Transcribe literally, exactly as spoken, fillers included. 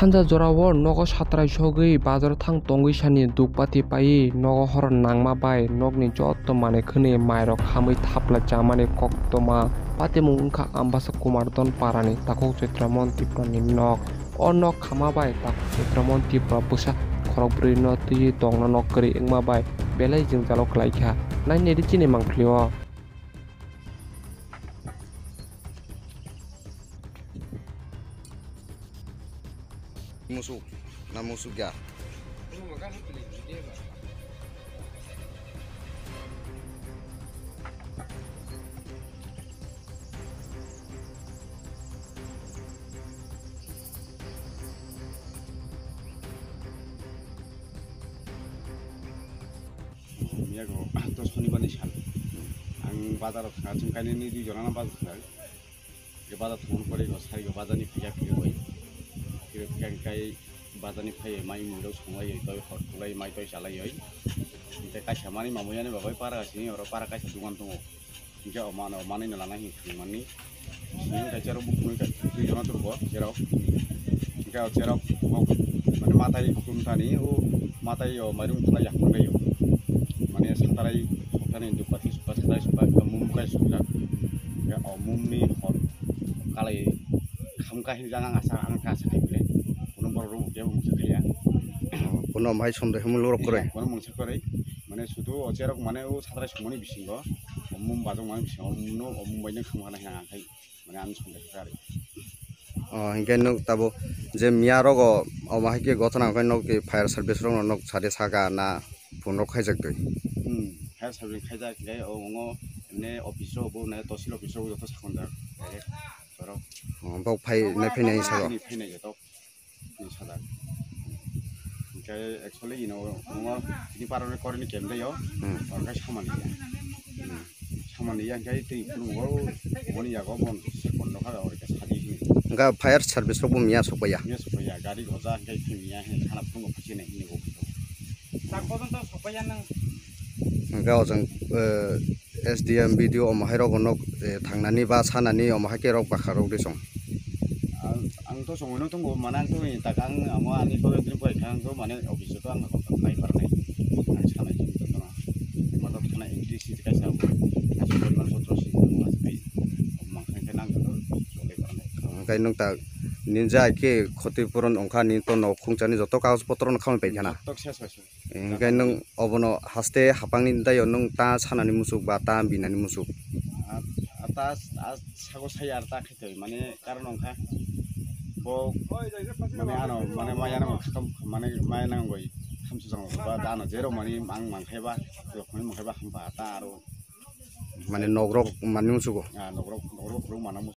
Sanja jorao nogo satrai sogwi bazaro thang tongwi sani dukpati paiwi nogo hor nangma bai nokni jotto manwi khwnwi mairok hamwi thapla chamani koktwma patimung wngkha Ambasa Kumar Don parani takhuk Chaitramon Tiprani nok. O nok khama bai takhuk Chaitramon Tipra bwsa khorokbrwino twiwi tongna nok kwrwi wngma bai belai jwngjalo kwlaikha. Nainedi chini mangpili o. Musuk, na musuk ya? Miyago to sonibar ni sal. Ang bazar o thang, chwng kainwi ni dui jona no bazar thang. Ke bazar thang pore go sai go bazar ni phiya phiya bai. Phiya phiya kai bazar ni phai mai mui rok songlai toi hor tulai mai toi chalai oi. Te kaisa mani mamu yani babai para sini oro para kaisa dukan tongo. Hingke o mano, o manui no lana hing thang mani. Sini kaisa rok buphunui ka twi jona turbo cherok. Hingke o cherok mok mane matai kum thani o matai o mairung thai yak thang o. Mane satarai thani dukpati suka satarai suka mum kai suka. Hingke o mum ni hor kalai kham ka hing jang ang asa ang ka asa khai bile. Kuno borok rok bo kebo mungsa khaya. Kuno mai som de hemul rok koroi. Kuno mungsa koroi. Mane sudu o cherok mane o satarai sumani bisingo. O mum bajok mani bisingo. O mum no o mum bai nang kham hana hang khai. Mane ang som de khari. O, hingke nok tabo je miya rogo omo hai ke gotona hingke nok fire service rok no nok sade saka na phone rok khaijak twi. Hmm, fire service khaijak hingke o ngo ne office rok bo ne tosil office rok joto sakon jak. Direct. Borok. O, bok phai nai phai nai saka. Phai nai joto. Ni sadar. Hingke actually ino, ino, ini parone koreni kem de yo, hmm, orkai samani ya. Hmm. Samani ya, hingke tei phunuk bo, boni yago bon, se kondo kha orkai sadi hini. Hingke fire service rok bo miya sokpaiya? Miya sokpaiya, gari goja, hingke tei miya, hingke khana phunuk bo phai se nai hini bo. Tak pojon to sokpaiya nang. Hingke ojang, eh, S D M, B D O omo hai rok no, eh, thangnani ba sanani omo hai ke rok bakha rok de song. Ang, ang to songwi no tongo, mane ang to tak ang amo ani ko entry pai kha ang to mane office to ang ko khai par nai. Ang sanai jin to no. Mato thana entry si kaisa. Kaisa poriman sotro si ang mas pai. Mang khai khai nang to chole par nai. Hingke nung ta ninja ke khoti puron ongkha ni to no khungchani joto kagoj potro no khamwi pai khana. Tok ses pai. Hingke nwng obono haste hapangni dayo nwng ta sanani musuk ba ta binani musuk? A, a ta, a sago saya ta khaitoi, mane karon wngkha bo, mane ano, mane maya nang kham, mane maya nang goi khamsu jang ba ta ano jero mani ang mangkhai ba, rokmani mangkhai ba hampa ta aro. Mane nogrok mani musugo? A, nogrok, nogrok rok mana